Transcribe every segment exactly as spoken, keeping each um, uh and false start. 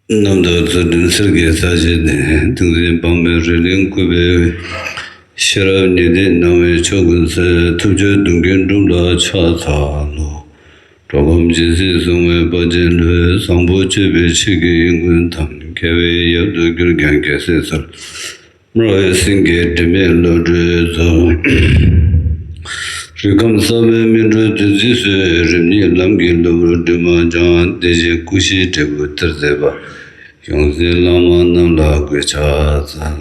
རྣམ་དག་རྩ་བྲལ་གསེར་གྱི་རྩ་ཆེན་ནས། ཏིང་འཛིན་སྤངས་པའི་རི་གླིང་བཀོད་པའི་ཤེས་རབ་ཉི་ཟླའི་སྣང་བས་ཕྱོགས་ཀུན་གསལ། ཐུབ་རྒྱུད་གདུང་རྒྱུད་འབྲུམ་ལ་ཕྱག་འཚལ་ལོ། འགྲོ་ཀུན་ཇི་སྲིད་བཟུང་བའི་དཔལ་ཆེན་ལྷུན། བཟང་པོ་སྤྱོད་པའི་ཆོས་ཀྱི་དབྱིངས་ཀུན་དང་། རྒྱལ་བའི་ཡབ་ཏུ་གྱུར་ཀྱང་རྒྱལ་སྲས་ཚོལ། སྨྲ་བའི་སེང་གེ་དྲི་མེད་བློ་གྲོས་མཚོ། རིགས་ཁམས་གསར་པའི་སྨིན་གྲོལ་བདུད་རྩིའི་སྲོལ། རིམ་གཉིས་ལམ་གྱི་གློ་བུར་དྲི་མ་སྦྱངས། བདེ་གཤེགས་སྐུ་བཞིའི་འབྲས་བུ་དར་མཛད་པ། ཡོངས་འཛིན་བླ་མ་རྣམས་ལ་གུས་ཕྱག་འཚལ།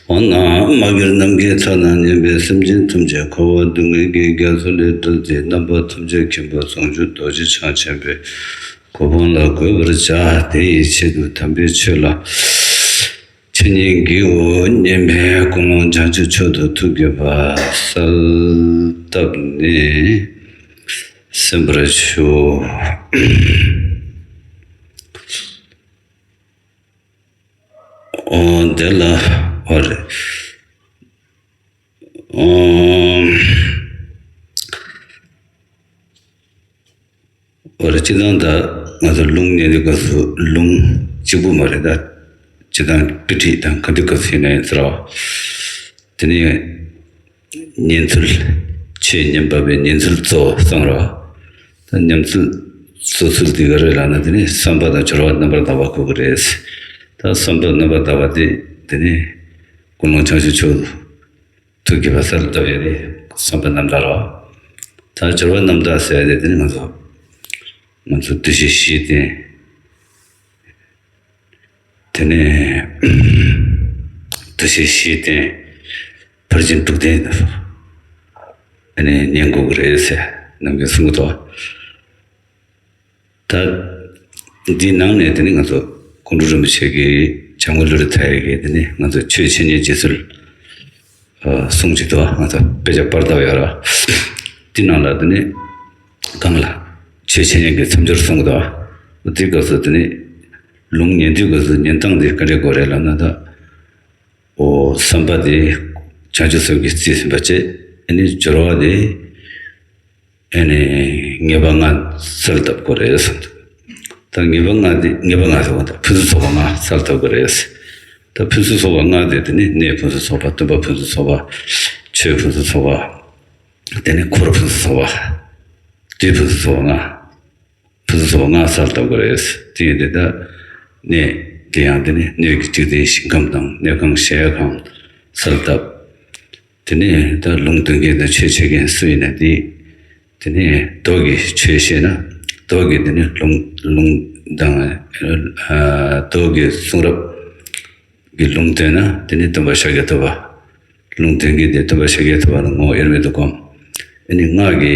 འོ་ན་མ་གྱུར་ནམ་མཁའི་མཐའ་དང་མཉམ་པའི་སེམས་ཅན་ཐམས་ཅད་འཁོར་བ་སྡུག་བསྔལ་གྱི་རྒྱ་མཚོ་ལས་བསྒྲལ་ཏེ། རྣམ་པ་ཐམས་ཅད་མཁྱེན་པ་ཟུང་འཇུག་རྡོ་རྗེ་འཆང་ཆེན་པོའི་གོ་འཕང་ལ་འགོད་པར་བྱ། དེ་ཡི་ཆེད་དུ་དམ་པའི་ཆོས་ལ་འཆད་ཉན་བགྱིའོ་སྙམ་པའི་ཀུན་སློང་བྱང་ཆུབ་མཆོག་ཏུ་ཐུགས་བསྐྱེད་པ་གསལ་བཏབ་ནས་གསན་པར་ཞུ། འོ་དེ་ལ་འོ་རེད། འོ་འོ་རེད། སྤྱིར་བཏང་ད་ང་ཚོ་ལུང་ཉན་དུས་སྐབས་སུ་ལུང་གཅིག་པུ་མ་རེད་ད། སྤྱིར་བཏང་དཔེ་ཁྲིད་དང་ག་དུས་སྐབས་སུ་ཡིན་ན་ཡིན་ཟེར་བ། དེ་ནས་ཉན་ཚུལ། ཆོས་ཉན་པ་པའི་ཉན་ཚུལ་གཙོ་བོ་གསུངས་རོགས། ད་ཉན་ཚུལ་གཙོ་ཚུལ་དེ་ག་རེ་ལབ་ན། དེ་ནི་བསམ་པ་དང་སྦྱོར་བ་རྣམ་པར་དག་པ་དགོས་ཀྱི་རེད། ད་བསམ་པ་རྣམ་པར་དག་པ་དེ་དེ་ནི་ཀུན་སློང་བྱང་ཆུབ་མཆོག་ཏུ་ཐུགས་བསྐྱེད་པ་གསལ་བཏབ་ཡོད་རེད། བསམ་པ་རྣམ་དག་རོགས། ད་སྦྱོར་བ་རྣམ་དག་ཟེར་ཡ་དེ་དེ་ནི་ང་ཚོ་ང་ཚོ་འདུ་ཤེས་བཞི་བསྟེན། དེ་ནས་འདུ་ཤེས་བཞི་བསྟེན། ཕར་ཕྱིན་དྲུག་བསྟེན་དུ་ཨ་ནི་ཉན་དགོས་ཀྱི་རེད་ཟེར་ནམ་རྒྱུན་གསུང་གི་འདུག། ད་འདིའི་ནང་ནས་དེ་ནི་ང་ཚོ་ཀོང་སྤྲུལ་རིན་པོ་ཆེ་གིས་བྱམས་མགོན་ཀླུ་སྒྲུབ་མཐའ་ཡས་ཀྱིས་དེ་ནི་ང་ཚོ་ཆོས་འཆད་ཉན་བྱེད་ཚུལ་གསུང་གི་འདུག། ང་ཚོ་དཔེ་ཆ་པར་བཏབ་ཡོད་ར། འདི་ནང་ལ་དེ་ནི་གང་ལ་ཆོས་འཆད་ཉན་གྱི་མཚམས་སྦྱོར་གསུང་གི་འདུག། འདི་སྐབས་སུ་དེ་ནི་ལུང་ཉན་དུས་སྐབས་སུ་ཉན་སྟངས་དེ་ག་འདྲས་དགོས་རེད་ལབ་ན། ད་འོ་བསམ་པ་དེ་བྱང་ཆུབ་སེམས་ཀྱིས་རྩིས་ཟིན་པ་བྱས། ཨ་ནི་སྦྱོར་བ་དེ་ཨ་ནི་ངེས་པ་ལྔ་གསལ་བཏབ་དགོས་རེད་གསུངས་འདུག། ད་ངེས་པ་ལྔ་དེ་ངེས་པ་ལྔ་ཟེར་བ་དང་ཕུན་སུམ་ཚོགས་པ་ལྔ་གསལ་བཏབ་དགོས་རེད། ད་ཕུན་སུམ་ཚོགས་པ་ལྔ་དེ་དེ་ནི་གནས་ཕུན་སུམ་ཚོགས་པ། སྟོན་པ་ཕུན་སུམ་ཚོགས་པ། ཆོས་ཕུན་སུམ་ཚོགས་པ། དེ་ནི་འཁོར་ཕུན་སུམ་ཚོགས་པ། དུས་ཕུན་སུམ་ཚོགས་པ་ལྔ། ཕུན་སུམ་ཚོགས་པ་ལྔ་གསལ་བཏབ་དགོས་རེད། དེ་ཡིན་དུས་ད་གནས་དེ་ཡང་དེ་ནི་སྣོད་ཀྱི་འཇིག་རྟེན་ཞིང་ཁམས་དང་གནས་ཁང་གཞལ་ཡས་ཁང་གསལ་བཏབ། དེ་ནས་ད་ལུང་སྟོན་མཁན་དང་ཆོས་འཆད་མཁན་སུ་ཡིན་ན་དེ། དེ་ནས་མདོ་གི་ཆོས་བཤད་ན་མདོ་གི་དེ་ནས་ལུང་ལུང་དང་ཨ་མདོ་གི་གསུང་རབ་གི་ལུང་བསྟན་ན་དེ་ནས་སྟོན་པ་ཤཱཀྱ་ཐུབ་པ། ལུང་སྟོན་མཁན་དེ་སྟོན་པ་ཤཱཀྱ་ཐུབ་པ་ལ་ངོ་བོ་དབྱེར་མེད་དུ་བསྒོམ། ཨ་ནི་སྔགས་ཀྱི་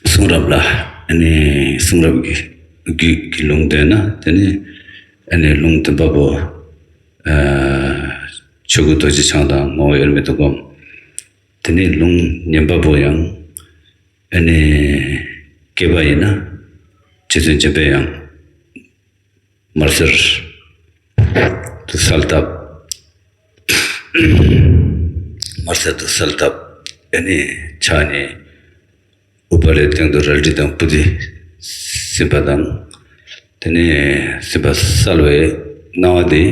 གསུང་རབ་ལ་ཨ་ནི་གསུང་རབ་ཀྱི་རྒྱུད་ཀྱི་ལུང་བསྟན་ན་དེ་ནི་ཨ་ནི་ལུང་སྟོན་པ་པོ་ཨ་ཆོས་སྐུ་རྡོ་རྗེ་འཆང་དང་ངོ་བོ་དབྱེར་མེད་དུ་བསྒོམ། དེ་ནས་ལུང་ཉན་པ་པོ་ཡང་ཨ་ནི་སྐྱེས་པ་ཡིན་ན་རྗེ་བཙུན་འཇམ་དཔལ་དབྱངས་དམར་སེར་དུ་གསལ་བཏབ། དམར་སེར་དུ་གསལ་བཏབ། ཨ་ནི་ཕྱག་གཉིས་ཨུཏྤལའི་སྟེང་དུ་རལ་གྲི་དང་པུ་ཏི་ཟིན་པ་དང་། དེ་ནས་ཟིན་པ་གསལ་བའི་སྣང་བ་དེ་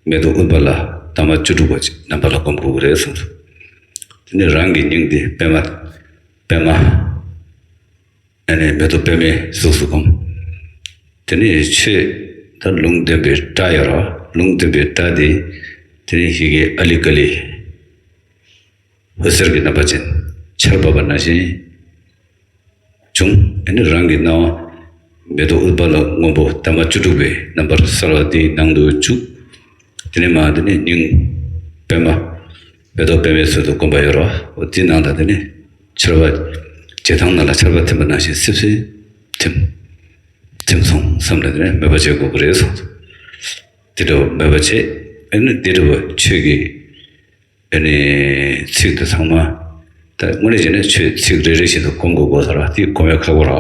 མེ་ཏོག་ཨུཏྤལ་ལ་འདབ་མ་བཅུ་དྲུག་པ་ཅིག་རྣམ་པ་ལ་བསྒོམ་དགོས་ཀྱི་རེད་གསུངས་སོ། དེ་ནས་རང་གི་སྙིང་དེ་པད་མ་པད་མ་ཨ་ནི་མེ་ཏོག་པད་མའི་གཟུགས་སུ་བསྒོམ། དེ་ནས་ཆོས་ད་ལུང་བསྟན་པའི་སྒྲ་ཡོད་ར། ལུང་བསྟན་པའི་སྒྲ་དེ་དེ་ནས་ཡི་གེ་ཨ་ལི་ཀ་ལི། འོད་ཟེར་གྱི་རྣམ་པ་ཅན་ཆར་འབབ་པ་ནང་བཞིན་བྱུང་། ཨ་ནི་རང་གི་སྣང་བ་མེ་ཏོག་ཨུཏྤལ་སྔོན་པོ་འདབ་མ་བཅུ་དྲུག་པའི་རྣམ་པར་གསལ་བ་དེའི་ནང་དུ་བཅུག། དེ་ནས་མར་དེ་ནས་སྙིང་པད་མ་མེ་ཏོག་པད་མའི་ཚུལ་དུ་བསྒོམ་པ་ཡོད་རོ། འོ་དེའི་ནང་དུ་དེ་ནས་ཆར་པ་བྱེ་ཐང་ནང་ལ་ཆར་པ་ཐིམ་པ་ནང་བཞིན་སིབ་སིབ་ཐིམ་ཐིམ་སོང་བསམ་ནས་དེ་ནས་མོས་པ་བྱེད་དགོས་ཀྱི་རེད་གསུངས་སོ། དེ་འདྲ་བ་མོས་པ་བྱེད། ཨ་ནི་དེ་འདྲ་བ་ཆོས་ཀྱི་ཨ་ནི་ཚིག་དེ་ཚང་མ། ད་དངོས་གནས་བྱས་ན་ཆོས་ཚིག་རེ་རེ་བཞིན་དུ་སྒོམ་དགོས་དགོས་ས་ར། དེ་སྒོམ་ཡ་ཁག་པོ་ར།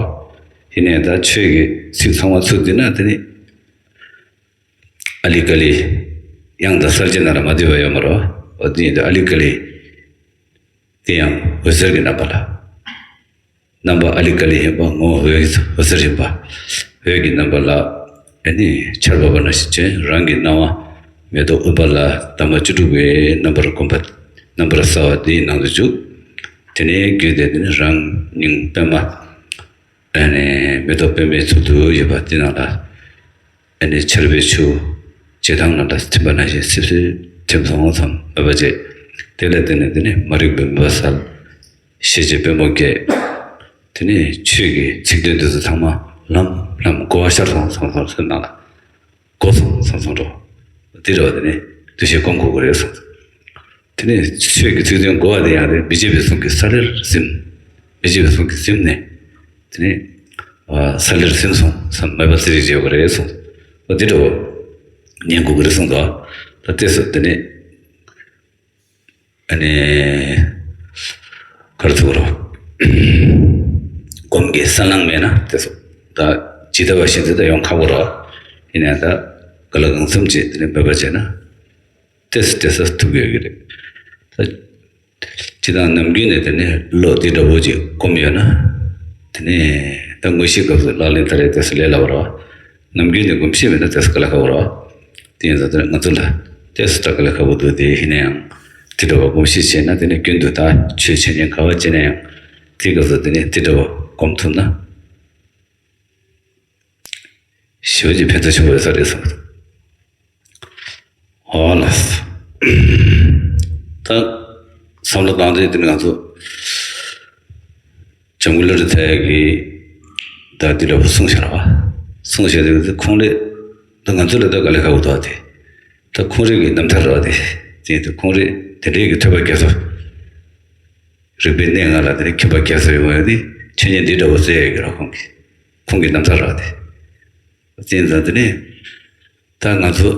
ཡིན་ནའི་ད་ཆོས་ཀྱི་ཚིག་ཚང་མ་ཚུར་བསྡུས་ན་དེ་ནི་ཨ་ལི་ཀ་ལི་དབྱངས་དང་གསལ་བྱེད་ནང་ལ་མ་བསྡུས་པ་ཡོད་མ་རེད། འོ་དེ་ཡིན་དུས་ཨ་ལི་ཀ་ལི་དེ་ཡང་འོད་ཟེར་གྱི་རྣམ་པ་ལ། རྣམ་པ་ཨ་ལི་ཀ་ལི་ཡིན་པ་ངོ་བོ་འོད་ཟེར་ཡིན་པ། འོད་ཀྱི་རྣམ་པ་ལ་ཨ་ནི་ཆར་འབབ་པ་ནང་བཞིན་བྱས། རང་གི་སྣང་བ་མེ་ཏོག་ཨུཏྤ་ལ་འདབ་མ་བཅུ་དྲུག་པའི་རྣམ་པར་བསྒོམ་པ། རྣམ་པར་གསལ་བ་དེའི་ནང་དུ་འཇུག་དེ་ནས་བརྒྱུད་དེ་དེ་ནི་རང་སྙིང་པདྨ། ཨ་ནི་མེ་ཏོག་པདྨའི་ཚུལ་དུ་ཡོད་པ་དེ་ནང་ལ། ཨ་ནི་ཆར་པའི་ཆུ་བྱེ་ཐང་ནང་ལ་ཐིམ་པ་ནང་བཞིན་སིབ་སིབ་ཐིམ་སོང་ཙམ་མོས་པ་བྱས། དེ་ལ་བརྟེན་ནས་དེ་ནི་མ་རིག་པའི་མུན་པ་སེལ། ཤེས་བྱའི་པད་མོ་སྐྱེས། དེ་ནི་ཆོས་ཀྱི་ཚིག་དོན་དེ་ཚོ་ཚང་མ་ལམ་ལམ་གོ་བ་ཤར་སོང་ཙམ་ཙམ་སེམས་ནང་ལ་གོ་སོང་ཙམ་ཙམ་འགྲོ། དེ་རེད་བ། དེ་ནི་འདུ་ཤེས་སྒོམ་དགོས་ཀྱི་རེད་གསུངས། དེ་ནས་ཆོས་ཀྱི་ཚིག་དོན་གོ་བ་དེ་ཡང་རེད། མི་བརྗེད་པའི་གཟུངས་ཀྱིས་ས་ལེར་ཟིན། མི་བརྗེད་པའི་གཟུངས་ཀྱིས་ཟིན་ནས། དེ་ནས་ཨ་ས་ལེར་ཟིན་སོང་ཙམ་མོས་པ་ཙི་རིག་བྱེད་དགོས་རེད་གསུངས། ཨོ་དེ་འདྲ་བོ་ཉན་དགོས་ཀྱི་རེད་གསུངས་འདུག་ད་ལྟས་སུ་དེ་ནས་ཨ་ནི་ག་རེ་ཚུགས་རོགས། སྒོམ་གྱི་སེམས་ལངས་མེད་ན་ལྟས་སུ་ད་ཇི་ལྟ་བ་བཞིན་དུ་ད་ཡོང་ཁག་པོ་རེད། ཡིན་ནའང་ད་ག་ལ་གང་འཚམ་ཅིག་དེ་ནས་མོས་པ་བྱས་ན། ཏེས་ཏེས་ཐུབ་ཡོད་ཀྱི་རེད། ད་སྤྱི་བཏང་ནམ་རྒྱུན་ནས་དེ་ནས་བློ་དེ་འདྲ་བོ་ཅིག་སྒོམ་ཡོད་ན། དེ་ནས་ད་དངོས་གཞིའི་སྐབས་སུ་ལག་ལེན་ད་རེས་ཏེས་ལས་སླ་བ་རེད་བ། ནམ་རྒྱུན་ནས་སྒོམ་ཤེས་མེད་ན་ཏེས་དཀའ་ལས་ཁག་པོ་རེད་བ། དེ་ཡིན་ཙང་དེ་ནས་ང་ཚོ་ལ་ཏེས་དཀའ་ལས་ཁག་པོ་འདུག་དེ་ཡིན་ན་ཡང་དེ་འདྲ་བ་སྒོམ་ཤེས་བྱས་ན། དེ་ནས་རྒྱུན་དུ་ད་ཆོས་འཆད་ཉན་ག་བ་བྱས་ན་ཡང་དེའི་སྐབས་སུ་དེ་ནས་དེ་འདྲ་བ་སྒོམ་ཐུབ་ན། ཞེ་པོ་ཅིག་ཕན་ཐོགས་ཆེན་པོ་ཡོད་ས་རེད་བསམ། ཨོ་ལགས། ད་བསམ་བློ་བཏང་དུས་དེ་ནི་ང་ཚོ་འཇམ་མགོན་བློ་གྲོས་ཐར་ཡག་གིས་ད་འདི་འདྲ་པོ་གསུངས་བཞག་ར་བ། གསུངས་བཞག་དུས་ཁོང་རེད། ད་ང་ཚོ་ལ་ད་དཀའ་ལས་ཁག་པོ་འདུག་བ། དེ་ད་ཁོང་རང་གི་རྣམ་ཐར་ར་བ། དེ་དེ་དུས་ཁོང་རང་དེ་འདྲའི་གི་ཐོས་པ་རྒྱ་མཚོ། རིག་པའི་གནས་ལྔ་ལ་དེ་ནི་མཁྱེན་པ་རྒྱ་མཚོ་ཡོང་ཡོད་དེ། འཆད་ཉན་འདི་འདྲ་བོ་བསྩལ་ཡོད་ཀྱི་ར། ཁོང་གིས་ཁོང་གི་རྣམ་ཐར་ར་བ་དེ། བཙན་བཟང་དེ་ནས་ད་ང་ཚོ་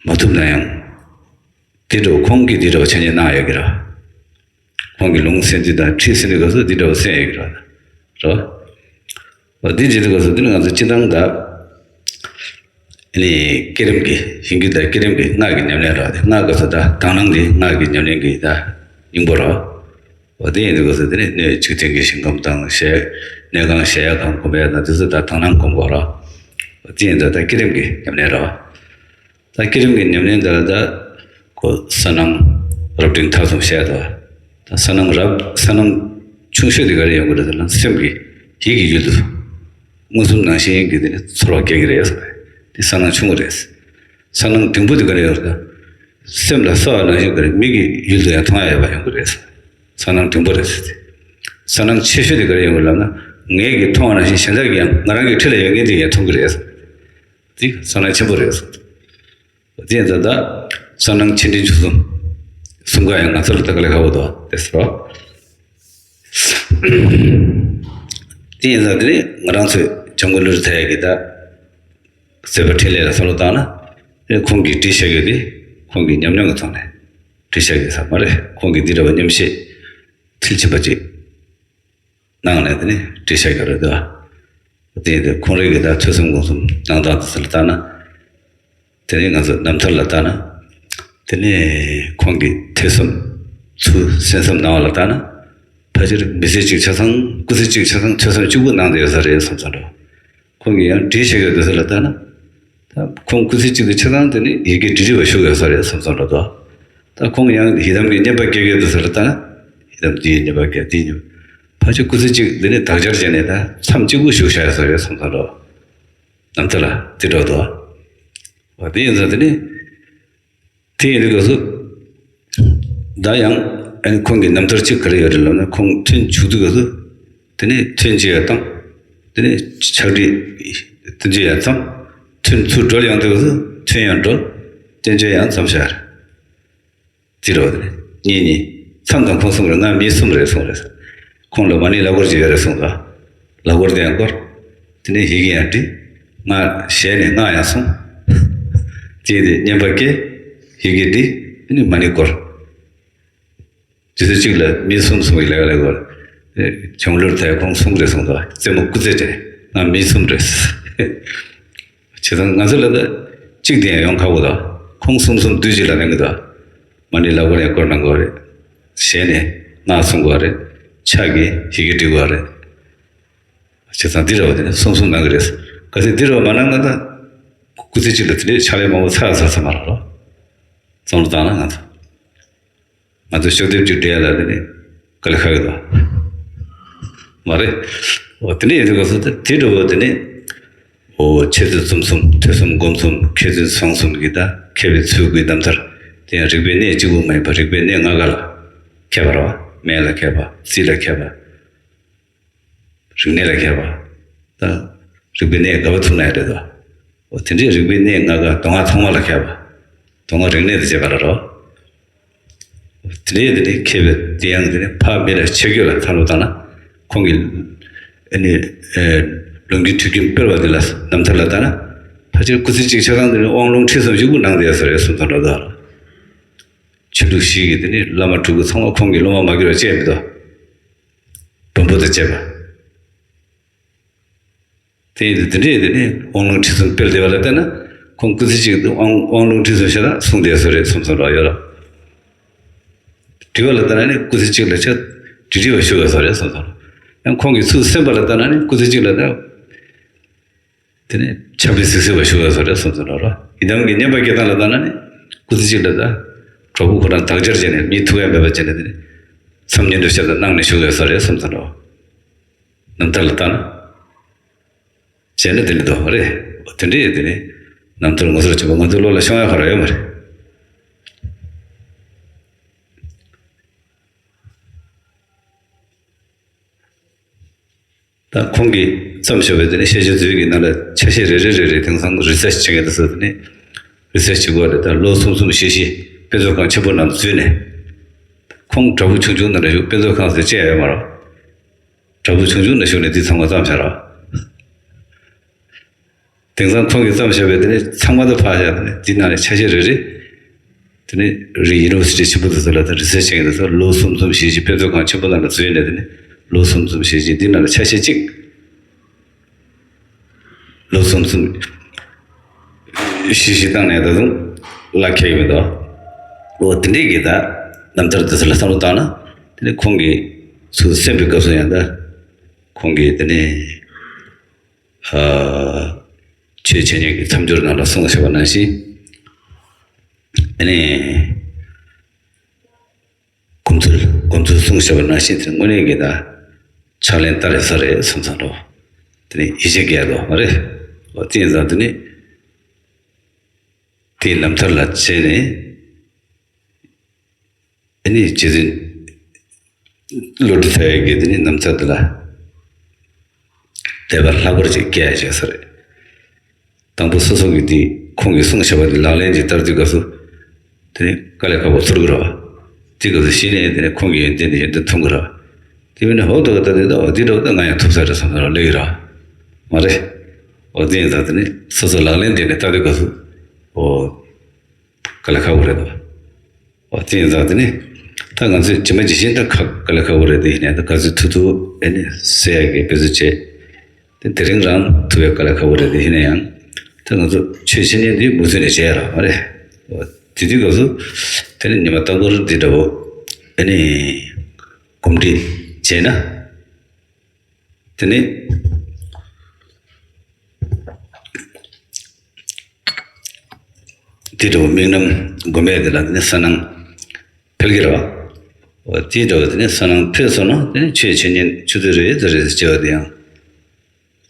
མ་ཐུབ་ན་ཡང་དེ་འདྲ་བོ་ཁོང་གིས་དེ་འདྲ་བོ་འཆད་ཉན་གནང་ཡོད་ཀྱི་ར། ཁོང་གི་ལུང་གསན་དུས་དང་ཁྲིད་གསན་དུས་སྐབས་སུ་དེ་འདྲ་བོ་གསན་ཡོད་ཀྱི་ར། ར། འོ་དེ་བྱེད་དུས་སྐབས་སུ་དེ་ནི་ང་ཚོ་སྤྱི་བཏང་ད་ནི་བསྐྱེད་རིམ་གྱི་ཡིན་གྱི། ད་བསྐྱེད་རིམ་གྱི་སྔགས་ཀྱི་ཉམས་ལེན་ར། དེ་སྔགས་སྐབས་སུ་ད་དང་བླངས་དེ་སྔགས་ཀྱི་ཉམས་ལེན་གྱི་ད་སྙིང་པོ་ར། འོ་དེ་ཡིན་དུས་སྐབས་སུ་དེ་ནི་སྣོད་འཇིག་རྟེན་གྱི་ཞིང་ཁམས་དང་། གཞལ་གནས་ཁང་གཞལ་ཡས་ཁང་སྒོམ་ཡས་དང་དེ་ཚོ་ད་དང་བླངས་སྒོམ་དགོས་ར། འོ་དེ་ཡིན་དུས་ད་བསྐྱེད་རིམ་གྱི་ཉམས་ལེན་ར། ད་བསྐྱེད་རིམ་གྱི་ཉམས་ལེན་དེ་ལ་ད་ཁོ་གསལ་སྣང་རབ་འབྲིང་ཐ་གསུམ་བཤད་དོ། ད་གསལ་སྣང་རབ་གསལ་སྣང་ཆུང་ཤོས་དེ་ག་རེ་ཡོང་གི་རེད་ཟེར་ན། སེམས་ཀྱི་ཡིད་ཀྱི་ཡུལ་དུ་མངོན་སུམ་ནང་བཞིན་གྱི་དེ་ནི་ཚོར་བ་སྐྱེ་གི་རེད་ཟེར། དེ་གསལ་སྣང་ཆུང་ངུ་རེད། གསལ་སྣང་འབྲིང་པོ་དེ་ག་རེ་ཡོང་གི་རེད་ཟེར་ན། སེམས་ལ་གསལ་བ་ནང་བཞིན་གྱི་མིག་གི་ཡུལ་དུ་ཡང་མཐོང་ཡ་ཡོད་པ་ཡོང་གི་རེད་ཟེར། གསལ་སྣང་འབྲིང་པོ་རེད་ཟེར། གསལ་སྣང་ཆེ་ཤོས་དེ་ག་རེ་ཡོང་གི་ལབ་ན། ངེད་ཀྱིས་མཐོང་བ་ནང་བཞིན་གཞན་དག་གིས་ཡང་ང་རང་གི་འཁྲིས་ལ་ཡོད་མཁན་དེ་ཡང་མཐོང་གི་རེད་ཟེར། དེ་གསལ་སྣང་ཆེན་པོ་རེད་ཟེར། དེ་ཡིན་ཙང་ད་གསལ་སྣང་ཆེ་འབྲིང་ཆུང་གསུམ། གསུམ་ཀ་ཡང་ང་ཚོ་ལ་ད་དཀའ་ལས་ཁག་པོ་འདུག་དེ་ཟེར་རོ། དེ་ཡིན་ཙང་དེ་ནི་ང་རང་ཚོས་འཇམ་མགོན་བློ་གྲོས་ཐར་ཡག་གི་ད་མཛད་པ་འཕྲིན་ལས་ལ་བསམ་བློ་བཏང་ན། དེ་ཁོང་གིས་བྲིས་བཞག་ཡོད་དེ་ཁོང་གི་ཉམས་མྱོང་གི་ཐོག་ནས་བྲིས་བཞག་ཡོད་ས་མ་རེད། ཁོང་གིས་འདི་འདྲ་བ་མཉམ་བཤད་མཐིལ་ཕྱིན་པ་ཅིག་གནང་ནས་དེ་ནས་བྲིས་བཞག་ཡོད་རེད་དོ། དེ་ཡིན་དུས་ཁོང་རང་གི་ད་ཐོས་བསམ་སྒོམ་གསུམ་གནང་སྟངས་དེ་ཚོ་ལ་བལྟས་ན། དེ་ནས་ང་ཚོ་རྣམ་ཐར་ལ་བལྟས་ན། དེ་ནས་ཁོང་གིས་ཐོས་བསམ་ཚུར་གསན་བསམ་གནང་བ་ལ་བལྟས་ན། ཕལ་ཆེར་མི་ཚེ་གཅིག་ཆ་ཚང་། སྐུ་ཚེ་གཅིག་ཆ་ཚང་ཐོས་བསམ་གཅིག་པུ་གནང་བསྡད་ཡོད་ས་རེད་བསམ་བསམ་འདྲ། ཁོང་གིས་ཡང་བྲིས་བཞག་ཡོད་དུས་ལ་བལྟས་ན། ད་ཁོང་སྐུ་ཚེ་གཅིག་ཏུ་ཆ་ཚང་དེ་ནི་ཡི་གེ་འབྲི་འབྲི་བ་ཞུགས་ཡོད་ས་རེད་བསམ་བསམ་འདྲ་འདུག་ད་ཁོང་ཡང་ཡི་དམ་གྱི་བསྙེན་པ་སྐྱེ་ཡོད་དུས་ལ་བལྟས་ན། ཡི་དམ་འདིའི་བསྙེན་པ་སྐྱེ། དེའི་བསྙེན་པ། ཕལ་ཆེར་སྐུ་ཚེ་གཅིག་དེ་ནི་དག་ཆར་བྱས་ནས་ད་མཚམས་གཅིག་པུ་བཞུགས་བཞག་ཡོད་ས་རེད་བསམ་བསམ་འདྲ། རྣམ་ཐར་ལ་དེ་འདྲ་འདུག་འོ་དེ་ཡིན་ཙང་དེ་ནི། དེ་ཡིན་དུས་སྐབས་སུ་ད་ཡང་ཨ་ནི་ཁོང་གི་རྣམ་ཐར་གཅིག་ག་རེ་ཡོད་རེད་ལབ་ན། ཁོང་ཐུན་བྱུག་དུས་སྐབས་སུ་དེ་ནས་ཐུན་ཅི་ཡང་བཏང་། དེ་ནས་ཕྱག་བྲིས་ཐུན་ཅི་ཡང་བརྩམས། ཐུན་ཚུར་གྲོལ་ཡོང་དུས་སྐབས་སུ་ཐུན་ཡང་གྲོལ། བསྟན་བཅོས་ཡང་བརྩམས་བཞག་རེད། དེ་རེད་བ། དེ་ནས་གཉིས་གཉིས། མཚམས་དང་ཁོང་གསུམ་རེད། ང་མི་གསུམ་རེད་གསུངས་རེད། ཁོང་ལ་མ་ཎི་ལག་འཁོར་གཅིག་ཡོད་རེད་གསུངས་དང་། ལག་འཁོར་དེ་ཡང་བསྐོར། དེ་ནས་ཡི་གེ་ཡང་བྲིས། སྔགས་ཞལ་ནས་སྔགས་ཡང་གསུངས། དེ་ཡིན་དུས་བསྙེན་པ་སྐྱེས། ཡི་གེ་བྲིས། དེ་ནས་མ་ཎི་བསྐོར། དུས་ཚོད་གཅིག་ལ་མི་གསུམ་གསུམ་གྱི་ལས་ཀ་ལས་དགོས། བྱང་ལུར་ཐལ་ཁོང་གསུམ་རེད་གསུངས་དང་། རྩེད་མོ་སྐུ་རྩེད་དེ་ང་མི་གསུམ་རེད། བྱས་ཙང་ང་ཚོ་ལ་ད་གཅིག་དེ་ཡང་ཡོང་ཁག་པོ་དང་། ཁོང་གསུམ་གསུམ་དུས་གཅིག་ལ་ལེན་གི་དང་། མ་ཎི་ལག་པར་ཡང་བསྐོར་གནང་དགོས་རེད། ཞལ་ནས་སྔགས་གསུང་དགོས་རེད། ཕྱག་གིས་ཡི་གེ་འབྲི་དགོས་རེད། བྱས་ཙང་འདི་རེད་བ། དེ་ནས་གསུམ་གསུམ་གནང་གི་རེད། གལ་སྲིད་འདི་རེད་བ་མ་གནང་ན་ད། སྐུ་ཚེ་གཅིག་ལ་དེ་འདྲའི་ཕྱག་ལས་མང་པོ་ཚར་ཚར་ཚར་མ་རེད་རོ། བསམ་བློ་བཏང་ན་ང་ཚོ། ང་ཚོ་ཤོག་ལྡེབ་གཅིག་འབྲི་ཡ་ལ་དེ་ནི་དཀའ་ལས་ཁག་གི་འདུག་མ་རེད། འོ་དེ་འདྲ་ཡིན་དུས་སྐབས་སུ་ད་དེ་འདྲ་བོ་དེ་ནི། འོ་འཆད་རྩོད་རྩོམ་གསུམ་ཐོས་བསམ་སྒོམ་གསུམ་མཁས་བཙུན་བཟང་གསུམ་གྱི་ད་མཁས་པའི་ཚུལ་གྱི་རྣམ་ཐར་དེ་ཡང་རིག་པའི་གནས་གཅིག་པུ་མ་ཡིན་པར་རིག་པའི་གནས་ལྔ་ཀ་ལ་མཁས་པ་རེད་བ། སྨན་ལ་མཁས་པ། རྩིས་ལ་མཁས་པ། རིག་གནས་ལ་མཁས་པ། ད་རིག་པའི་གནས་ག་པར་ཐུག་ན་ཡང་རེད་དོ། འོ་དེ་འདྲའི་རིག་པའི་གནས་ལྔ་ཀ་མདོ་སྔགས་ཚང་མ་ལ་མཁས་པ། མདོ་སྔགས་རིག་གནས་དང་བཅས་པ་ལ་རོ། དེ་འདྲའི་དེ་འདྲའི་མཁས་པའི་དེ་ཡང་དེ་ནི་ཕ་མི་ལ་ཆེ་རྒྱུ་ལ་ཐར་ལོ་བཏང་ན། ཁོང་གིས་ཨ་ནི་ལུང་གི་ཁྲིད་རྒྱུན་སྤེལ་བ་དེ་ལ་རྣམ་ཐར་ལ་བལྟས་ན། ཕལ་ཆེར་སྐུ་ཚེ་གཅིག་ཆ་ཚང་དེ་ནི་དབང་ལུང་ཁྲིད་གསུམ་ཞིག་པུ་གནང་བསྡད་ས་རེད་གསུངས་ཐོན་འགྲོ་འདུག་ཆོས་ལུགས་བཞི་གི་དེ་ནི་བླ་མ་སྤྲུལ་སྐུ་ཚང་མ་ཁོང་གིས་སློབ་མ་མ་གྱུར་བ་བཅས་མི་འདུག་བོན་པོ་དང་བཅས་པ། དེ་ཡིན་དུས་དེ་འདྲའི་དེ་ནི་དབང་ལུང་ཁྲིད་གསུམ་སྤེལ་བསྡད་པ་ལ་བལྟས་ན། ཁོང་སྐུ་ཚེ་གཅིག་ཏུ་དབང་དབང་ལུང་ཁྲིད་གསུམ་ཞེ་དྲག་གསུངས་བསྡད་ས་རེད་གསུངས་སོང་ར་ཡོད་ར། འབྲི་བ་ལ་ལྟ་ན་ནི་སྐུ་ཚེ་གཅིག་ལ་ཆ་འབྲི་འབྲི་བ་ཞུ་དགོས་ས་རེད་གསུངས་སོང་ར། ཡང་ཁོང་གིས་ཚུར་གསན་པ་ལ་ལྟ་ན་ནི་སྐུ་ཚེ་གཅིག་ལ་ད། དེ་ནས་ཕྱག་དཔེ་གཟིགས་གཟིགས་པ་ཞུ་དགོས་ས་རེད་གསུངས་སོང་ར། ཡི་དམ་གྱི་བསྙེན་པ་སྐྱེལ་སྟངས་ལ་ལྟ་ན་ནི་སྐུ་ཚེ་གཅིག་ལ་ད། གྲོགས་པོ་ཁོ་རང་དག་སྦྱར་བྱས་ནས་མི་ཐུག་ཡ་མེད་པ་བྱས་ནས་དེ་ནི། མཚམས་བསྙེན་སྒྲུབ་ཞབས་ཏོག་གནང་ནས་བཞུགས་ཡོད་ས་རེད་གསུངས་སོང་ར། རྣམ་ཐར་ལ་ལྟ་ན། བྱས་ན་དེ་འདྲ་འདུག་མ་རེད། དེ་འདྲ་ཡོད་དེ་ནི། རྣམ་ཐར་ངོ་སོར་ཆེན་པོ་ང་ཚོའི་བློ་ལ་ཤོང་ཡ་ག་རེ་ཡོད་མ་རེད། ད་ཁོང་གིས་བརྩམས་བཞག་པའི་དེ་ནི་ཤེས་བྱ་མཛོད་ཀྱི་ནང་ལ་ཆ་ཤས་རེ་རེ་རེ་རེ་དེང་སང་རི་སར་ཆི་བྱེད་མཁན་དེ་ཚོ་དེ་ནི། རི་སར་ཆི་བྱེད་དགོས་རེད། ད་ལོ་གསུམ་གསུམ་བཞི་བཞི་དཔེ་མཛོད་ཁང་ཆེན་པོ་ནང་འཛུལ་ནས། ཁོང་དྲ་འབུ་ཆུང་ཆུང་ནང་ལ་བཞུགས་དཔེ་མཛོད་ཁང་ཟེར་ཅི་ཡང་ཡོད་མ་རེད། དྲ་འབུ་ཆུང་ཆུང་ནང་བཞུགས་ནས་འདི་ཚང་མ་བརྩམས་བཞག་ར། དེང་སང་ཁོང་གིས་བརྩམས་བཞག་པའི་དེ་ནི་ཚང་མ་ད་ཕར་བཞག་དེ་ནི་འདི་ནང་ནས་ཆ་ཤས་རེ་རེ། དེ་ནི་རི་ཡུ་ནི་ཝར་སི་ཊི་ཆེན་པོ་དེ་ཚོ་ལ་ད་རི་སར་ཆི་བྱེད་མཁན་དེ་ཚོ་ལོ་གསུམ་གསུམ་བཞི་བཞི་དཔེ་མཛོད་ཁང་ཆེན་པོ་ནང་ལ་འཛུལ་ནས་དེ་ནི་ལོ་གསུམ་གསུམ་བཞི་བཞི་འདི་ནང་ལ་ཆ་ཤས་གཅིག་ལོ་གསུམ་གསུམ་བཞི་བཞི་བཏང་ནས་ད་དུང་བརླག་ཁེལ་ཡོད་མི་འདུག་འོ་དེ་འདྲའི་གི་ད་རྣམ་ཐར་དེ་ཚོ་ལ་བསམ་བློ་བཏང་ན། དེ་ནི་ཁོང་གིས་ཚུར་གསན་པའི་སྐབས་སུ་ཡང་ད་ཁོང་གིས་དེ་ནི། ཨ། ཆོས་འཆད་ཉན་གྱི་མཚམས་སྦྱོར་ནང་ལ་གསུངས་བཞག་པ་ནང་བཞིན། ཨ་ནི། སྒོམ་ཚུལ་སྒོམ་ཚུལ་གསུངས་བཞག་པ་ནང་བཞིན་དེ་དངོས་གནས་ཀྱི་ད་ཕྱག་ལེན་བསྟར་ཡོད་ས་རེད་བསམ་ཚར་འགྲོ། དེ་ནི་ཡིད་ཆེས་སྐྱེ་ཡ་མ་རེད། འོ་དེ་ཡིན་ཙང་དེ་ནི་དེའི་རྣམ་ཐར་ལ་བྱས་ནས། ཨ་ནི་རྗེ་བཙུན་བློ་གྲོས་ཚེ་རིང་གིས་དེ་ནི་རྣམ་ཐར་འདི་ལ་དད་པ་ལྷག་པར་ཅིག་སྐྱེ་ཡ་བྱས་ས་རེད། དང་པོ་སོ་སོ་གིས་འདི་ཁོང་གིས་གསུངས་བཞག་པ་འདི་ལག་ལེན་ཅིག་བསྟར་དུས་སྐབས་སུ། དེ་ནི་དཀའ་ལས་ཁག་པོ་ཚོར་གི་རེད་བ། དེ་སྐབས་སུ་གཞི་ནས་དེ་ནི་ཁོང་གི་ཡོན་ཏན་དེ་ཡོན་ཏན་མཐོང་གི་རེད་བ། དེ་བས་ན་ཧོབ་ཏེ་ད་དེ་ད་འོ་དེ་འདྲ་བོ་ད་ང་ཡང་ཐུབ་ས་རེད་བསམ་ས་རེད་ལོས་ཡིན་ར། མ་རེད། འོ་དེ་ཡིན་ཙང་དེ་ནི་སོ་སོ་ལག་ལེན་དེ་ནི་བསྟར་དུས་སྐབས་སུ། འོ། དཀའ་ལས་ཁག་པོ་རེད་དོ། འོ་དེ་ཡིན་ཙང་དེ་ནི། ད་ང་ཚོས་ཇི་མ་ཇི་བཞིན་ད་ཁ་དཀའ་ལས་ཁག་པོ་རེད་དེ་ཡིན་ན་ད་ག་ཚོད་ཐུབ་ཐུབ་ཨེ་ནི་སེ་ཡ་གི་དཔེ་ཚོད་བྱས། དེ་དེ་རིང་རང་ཐུབ་པའི་དཀའ་ལས་ཁག་པོ་རེད་དེ་ཡིན་ན་ཡང་། ད་ང་ཚོ་ཆོས་འཆད་ཉན་འདི་མུ་མཐུད་ནས་བྱས་ཡ་ར་མ་རེད། འོ་དེ་དུས་སྐབས་སུ། དེ་ནི་ཉི་མ་རྟག་པར་འདི་འདྲ་བོ། ཨེ་ནི། གོམས་འདྲིས་བྱས་ན། དེ་ནི། དེ་འདྲ་བོ་དམིགས་རྣམ་སྒོམ་ཡས་དེ་ལ་དེ་ནི་བསོད་ནམས་འཕེལ་གྱི་རེད་བ། འོ་དེ་འདྲ་བོ་དེ་ནི་བསོད་ནམས་འཕེལ་སོང་ན་དེ་ནི་ཆོས་འཆད་ཉན་ཆུ་ཚོད་རེ་ཙམ་རེ་ཙམ་བྱས་པ་དེ་ཡང་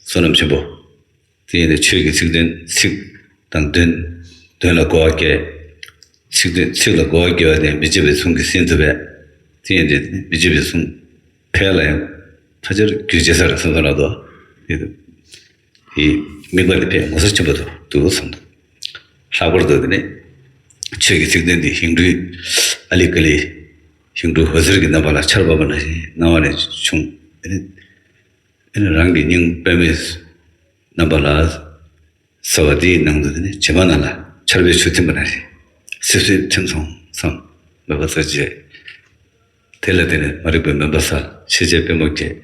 བསོད་ནམས་ཆེན་པོ། དེ་ཡིན་ནས་ཆོས་ཀྱི་ཚིག་དོན་ཚིག་དང་དོན། དོན་ལ་གོ་བ་སྐྱེ། ཚིག་དོན་ཚིག་ལ་གོ་བ་སྐྱེ་བ་དེ་མི་བརྗེད་པའི་གཟུངས་ཀྱིས་ཟིན་ཐུབ་པས། དེ་ཡིན་དུས་མི་བརྗེད་པའི་གཟུངས་འཕེལ་ལ་ཡང་ཕལ་ཆེར་རྒྱུ་བྱེད་ས་རེད་བསམ་བསམ་ལ་དོ། དེ་དུས་དེའི་དམིགས་པ་དེ་དཔེ་ངོ་མཚར་ཆེན་པོ་འདུག་འདུག་བསམ་འདུག་ལྷག་པར་དུ་དེ་ནི་ཆོས་ཀྱི་ཚིག་དོན་དེ་ཞིང་སྦྲུལ་ཨ་ལི་ཀ་ལི། ཞིང་སྦྲུལ་འོད་ཟེར་གྱི་རྣམ་པ་ལ་འཆར་བབས་པ་ནང་བཞིན་སྣང་བ་ནས་བྱུང་། དེ་ནི། ཨེ་ནི་རང་གི་སྙིང་པདྨའི་རྣམ་པ་ལ། གསལ་བ་དེའི་ནང་དུ་དེ་ནི་བྱེ་མ་ནང་ལ་ཆར་པའི་ཆུ་ཐིམ་པ་ནང་བཞིན། སིབ་སིབ་ཐིམ་སོང་བསམ། མོས་པ་ཙམ་བྱས། དེ་ལ་དེ་ནི་མ་རིག་པའི་མུན་པ་སེལ། ཤེས་བྱའི་པད་མོ་སྐྱེས།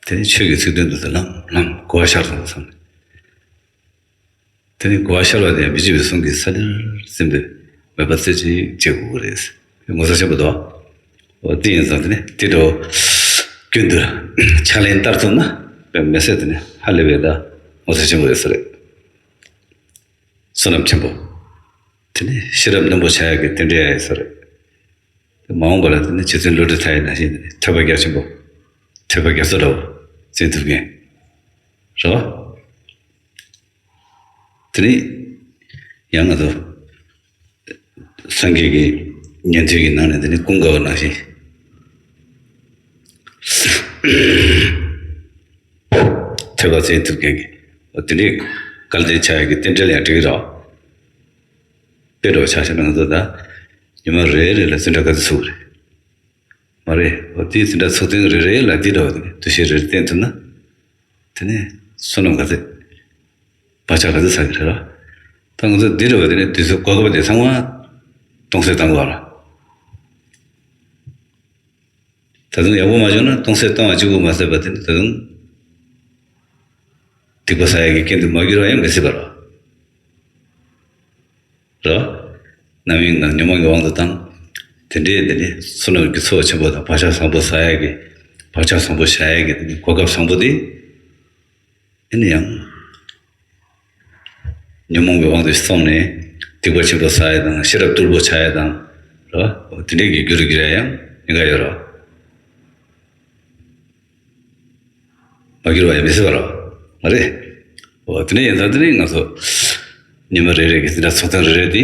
དེ་ནི་ཆོས་ཀྱི་ཚིག་དོན་དུ་ལམ་ལམ་གོ་བ་ཤར་སོང་བསམ། དེ་ནི་གོ་བ་ཤར་བ་དེ་ཡང་མི་བརྗེད་པའི་གཟུངས་ཀྱིས་ས་ལེར་ཟིན་པའི་མོས་པ་རྩེ་གཅིག་བྱེད་དགོས་ཀྱི་རེད། ངོ་མཚར་ཆེན་པོ་འདུག་འོ་དེ་ཡིན་ཙང་དེ་ནི་དེ་འདྲ་བོ། རྒྱུན་དུ་ཕྱག་ལེན་བསྟར་ཐུབ་ན་མི་ཚེ་དེ་ནི་ཧ་ལས་པའི་ད་ངོ་མཚར་ཆེན་པོ་རེད་ས་རེད། བསོད་ནམས་ཆེན་པོ། དེ་ནི་ཤེས་རབ་རྣོན་པོ་ཆགས་ཡག་གི་རྟེན་འབྲེལ་ཡག་ཡིན་ས་རེད། དེ་མ་འོངས་པ་ལ་དེ་ནི་རྗེ་བཙུན་བློ་གྲོས་མཐའ་ཡས་ནང་བཞིན་དེ་ནི་ཐོས་པ་རྒྱ་ཆེན་པོ། ཐོས་པ་རྒྱ་མཚོ་འདྲ་བོ་འཛིན་ཐུབ་མཁན། རེད་བ། དེ་ནི་ཡང་ང་ཚོ་སངས་རྒྱས་ཀྱི་ཉན་ཐོས་ཀྱི་ནང་ནས་དེ་ནི་ཀུན་དགའ་བོ་ནང་བཞིན་ཐོས་པ་འཛིན་ཐུབ་མཁན་གྱི་དེ་འདྲའི་སྐལ་ལྡན་ཆགས་ཡག་གི་རྟེན་འབྲེལ་ཡང་འགྲིག་གི་རེད། དཔེ་འདྲ་བོ་ཆ་བཞག་ན་ང་ཚོ་ད་ཉི་མ་རེ་རེ་ལ་འཛིན་གྲྭ་ག་ཚོད་ཚུགས་རེད། མ་རེད། འོ་དེའི་འཛིན་གྲྭ་ཚུགས་ཐེངས་རེ་རེ་ལ་འདི་འདྲ་བ་དེ་ནི་འདུ་ཤེས་རེ་རེ་བསྟེན་ཐུབ་ན། དེ་ནས་བསོད་ནམས་ག་ཚད་བག་ཆགས་ག་ཚད་ཚ་གི་རེད་ལ། ད་ང་ཚོ་འདི་འདྲ་བ་དེ་ནི་དུས་ཚོད་གོ་སྐབས་དེ་ཚང་མ་སྟོང་ཟད་བཏང་དགོས་ར། ད་དུང་ཡག་པོ་མ་བྱུང་ན་སྟོང་ཟད་བཏང་བ་གཅིག་པུ་མ་ཟད་པ་དེ་ནི་ད་དུང་སྡིག་པ་བསགས་ཡག་གི་རྐྱེན་དུ་མ་གྱུར་བ་ཡང་མི་སྲིད་པ་ར། ར། རྣམ་གཡེང་དང་ཉོན་མོངས་ཀྱི་དབང་དུ་བཏང་། དེ་འདྲའི་དེ་ནི་བསོད་ནམས་ཀྱི་ཚོགས་ཆེན་པོ་དང་བག་ཆགས་བཟང་པོ་བསགས་ཡག་གི་བག་ཆགས་བཟང་པོ་བཞག་ཡག་གི་དེ་ནི་གོ་སྐབས་བཟང་པོ་དེ། ཨེ་ནི་ཡང་ཉོན་མོངས་ཀྱི་དབང་དུ་སོང་ནས་སྡིག་པ་ཆེན་པོ་བསགས་ཡག་དང་ཤེས་རབ་རྟུལ་པོ་ཆགས་ཡག་དང་ར། དེ་འདྲའི་གི་རྒྱུ་རུ་འགྱུར་ཡག་ཡང་ཉེན་ཁ་ཡོད་ར། མ་གྱུར་བ་ཡང་མི་སྲིད་པ་རེད། མ་རེད། འོ་དེ་ནས་ཡིན་ཙང་དེ་ནས་ང་ཚོ་ཉི་མ་རེ་རེ་གི་འཛིན་གྲྭ་ཚོགས་ཐེངས་རེ་རེ་དེ་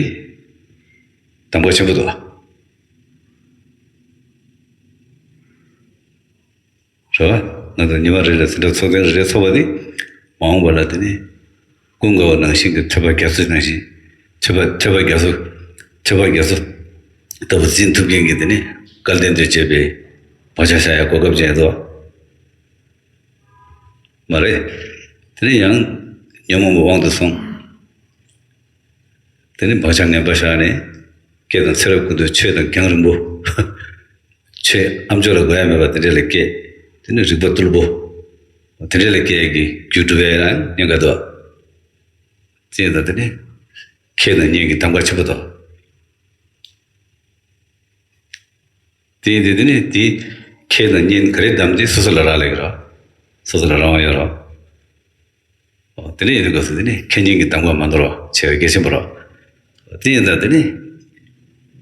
གདམ་ག་ཆེན་པོ་འདུག་ཨ། རེད་བ། ང་ཚོ་ཉི་མ་རེ་རེ་འཛིན་གྲྭ་ཚོགས་ཐེངས་རེ་རེ་ཚོགས་པ་དེ་མ་འོངས་པ་ལ་དེ་ནས་ཀུན་དགའ་བོ་ནང་བཞིན་གྱི་ཐོས་པ་རྒྱ་མཚོ་ནང་བཞིན་ཐོས་པ་ཐོས་པ་རྒྱ་མཚོ་ཐོས་པ་རྒྱ་མཚོ་ལྟ་བུ་འཛིན་ཐུབ་མཁན་གྱི་དེ་ནས་སྐལ་ལྡན་དུ་བྱས་པའི་བག་ཆགས་བཞག་ཡག་གོ་སྐབས་ཅན་འདུག་ཨ། མ་རེད། དེ་ནས་ཡང་ཉོན་མོངས་པའི་དབང་དུ་སོང་། དེ་ནས་བག་ཆགས་ངན་པ་བཞག་ནས་སྐད་དང་ཚེ་རབས་ཀུན་ཏུ་ཆོས་དང་རྒྱང་རིང་པོ། ཆོས་ཨ་མཆོག་ལ་གོ་ཡ་མེད་པ་དེ་འདྲ་ལ་སྐྱེས། དེ་ནས་རིག་པ་རྟུལ་པོ། དེ་འདྲ་ལ་སྐྱེ་ཡ་གི་རྒྱུ་སྒྲུབ་ཡ་ལ་ཉེན་ཁ་འདུག། དེ་ཡིན་ད་དེ་ནས་ཁེ་དང་གཉེན་གྱི་གདམ་ག་ཆེན་པོ་འདུག། དེ་ཡིན་དུས་དེ་ནི་དེའི་ཁེ་དང་གཉེན་ག་རེ་བདམས་ཏེ་སོ་སོ་ལ་རག་ལས་ཀྱི་རོ། སོ་སོ་ལ་རག་དབང་ཡོད་རོ། འོ་དེ་འདྲ་ཡིན་དུས་སྐབས་སུ་དེ་ནི་ཁེ་གཉེན་གྱི་གདམ་ག་མ་འདོར་བ་བྱས་པ་གལ་ཆེན་པོ་རོ། དེ་ཡིན་ཙང་དེ་ནི་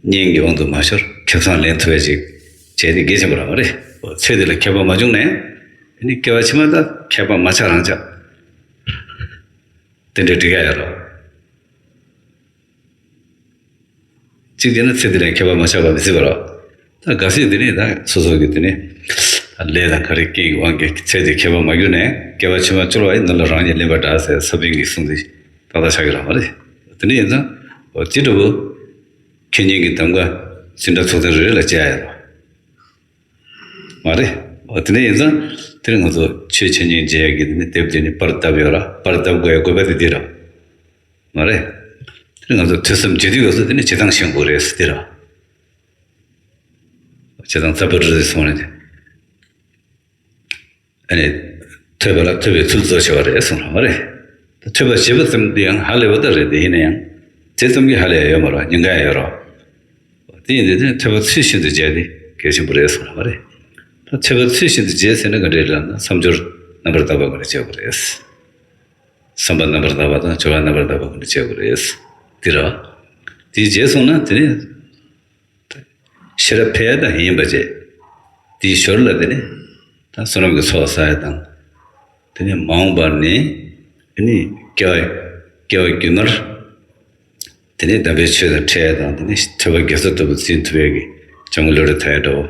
གཉེན་གྱི་དབང་དུ་མ་ཤོར་ཁེ་བཟང་ལེན་ཐུབ་པ་ཅིག་བྱས་ཏེ་གལ་ཆེན་པོ་རང་རེད། འོ་ཚེ་འདི་ལ་ཁྱད་པར་མ་བྱུང་ནའང་དེ་ནི་སྐྱེ་བ་ཕྱི་མ་ད་ཁྱད་པར་མ་ཆགས་རང་ཆགས། དེ་འདྲ་འགྲིག་ཡ་ཡོད་རོ། གཅིག་བྱས་ན་ཚེ་འདི་ལས་ཁྱད་པར་མ་ཆགས་པ་མི་སྲིད་པ་རོ། ད་གལ་སྲིད་འདི་ནི་ད་སོ་སོ་གི་འདི་ནི་ལས་དང་ག་རེ་རྐྱེན་གྱི་དབང་གིས་ཚེ་འདི་ཁྱད་པར་མ་གྱུར་ནས་སྐྱེ་བ་ཕྱི་མ་འཆོལ་བ་ཡིན་ན་ལ་རང་ཉིད་ལེན་པ་འདྲ་ཟེར་ས་པཎ་གྱི་གསུང་འདི་ཏག་ཏག་ཆགས་ཀྱི་རང་མ་རེད། དེ་འདྲ་ཡིན་ཙང་འོ་ཅི་འདྲ་བོ་ཁེ་གཉེན་གྱི་གདམ་ག་འཛིན་གྲྭ་ཚོགས་ཐེངས་རེ་རེ་ལ་བྱེད་ཡ་ཡོད་རོ། མ་རེད། འོ་དེ་འདྲ་ཡིན་ཙང་དེ་རིང་ང་ཚོ་ཆོས་འཆད་ཉན་བྱེད་ཡ་གི་དེ་ནི་དེབ་དེ་ནི་པར་བཏབ་ཡོད་ར། པར་བཏབ་དགོས་ཡ་དགོས་པ་དེ་འདི་ར། མ་རེད། དེ་ང་ཚོ་ཐོས་བསམ་བྱེད་དུས་སྐབས་སུ་དེ་ནི་བྱེད་སྟངས་ཤེས་དགོས་རེད་ཟེར་དེ་ར། བྱེད་སྟངས་རྩ་བ་རེད་སོང་རེད། ཨ་ནི་ཐོས་པ་ལ་ཐོས་པའི་ཚུལ་གཙོ་ཆེ་བ་རེད་གསུངས་ར་མ་རེད། ཐོས་པ་བྱེད་པ་ཙམ་དེ་ཡང་ཧ་ལས་པ་ད་རེད་དེ་ཡིན་ན་ཡང་དེ་ཙམ་གྱིས་ཧ་ལས་ཡ་ཡོད་མ་རེད་ཉེན་ཁ་ཡང་ཡོད་ར། དེ་ཡིན་དུས་དེ་ཐོས་པ་ཚུལ་བཞིན་དུ་བྱས་ཏེ་གལ་ཆེན་པོ་རེད་གསུངས་ར་མ་རེད། ད་ཐོས་པ་ཚུལ་བཞིན་དུ་བྱས་ཟེར་ན་ག་འདྲས་ལབ་ན་བསམ་སྦྱོར་རྣམ་པར་དག་པ་ག་རེ་བྱེད་དགོས་རེད། བསམ་པ་རྣམ་པར་དག་པ་དང་སྦྱོར་བ་རྣམ་པར་དག་པ་ཀུན་ཏུ་བྱེད་དགོས་རེད། འདི་ར། དེ་རྗེས་སོང་ན་དེ་ནི་ཤེས་རབ་འཕེལ་ཡ་དང་ཡིན་པ་བྱེད། དེའི་ཞོར་ལ་དེ་ནི་ད་བསོད་ནམས་ཀྱི་ཚོགས་བསགས་ཡ་དང་། དེ་ནི་མ་འོངས་པར་ནི་དེ་ནི་སྐྱེ་བ་སྐྱེ་བ་རྒྱུན་མར་དེ་ནི་དམ་པའི་ཆོས་དང་འཕྲད་ཡ་དང་དེ་ནི་ཐོས་པ་དགེ་རྩ་ལྟ་བུ་འཛིན་ཐུབ་ཡ་གི་བྱང་ཆུབ་ལོ་རེ་ཐ་ཡ་འདྲ་བོ་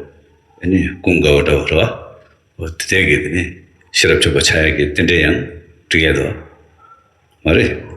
དེ་ནི་ཀུན་དགའ་བོ་འདྲ་བོ་རེད་བ། འོ་དེ་དག་གིས་དེ་ནི་ཤེས་རབ་མཆོག་པ་ཆགས་ཡག་གི་རྟེན་འབྲེལ་ཡང་འགྲིག་ཡ་འདུག་མ་རེད།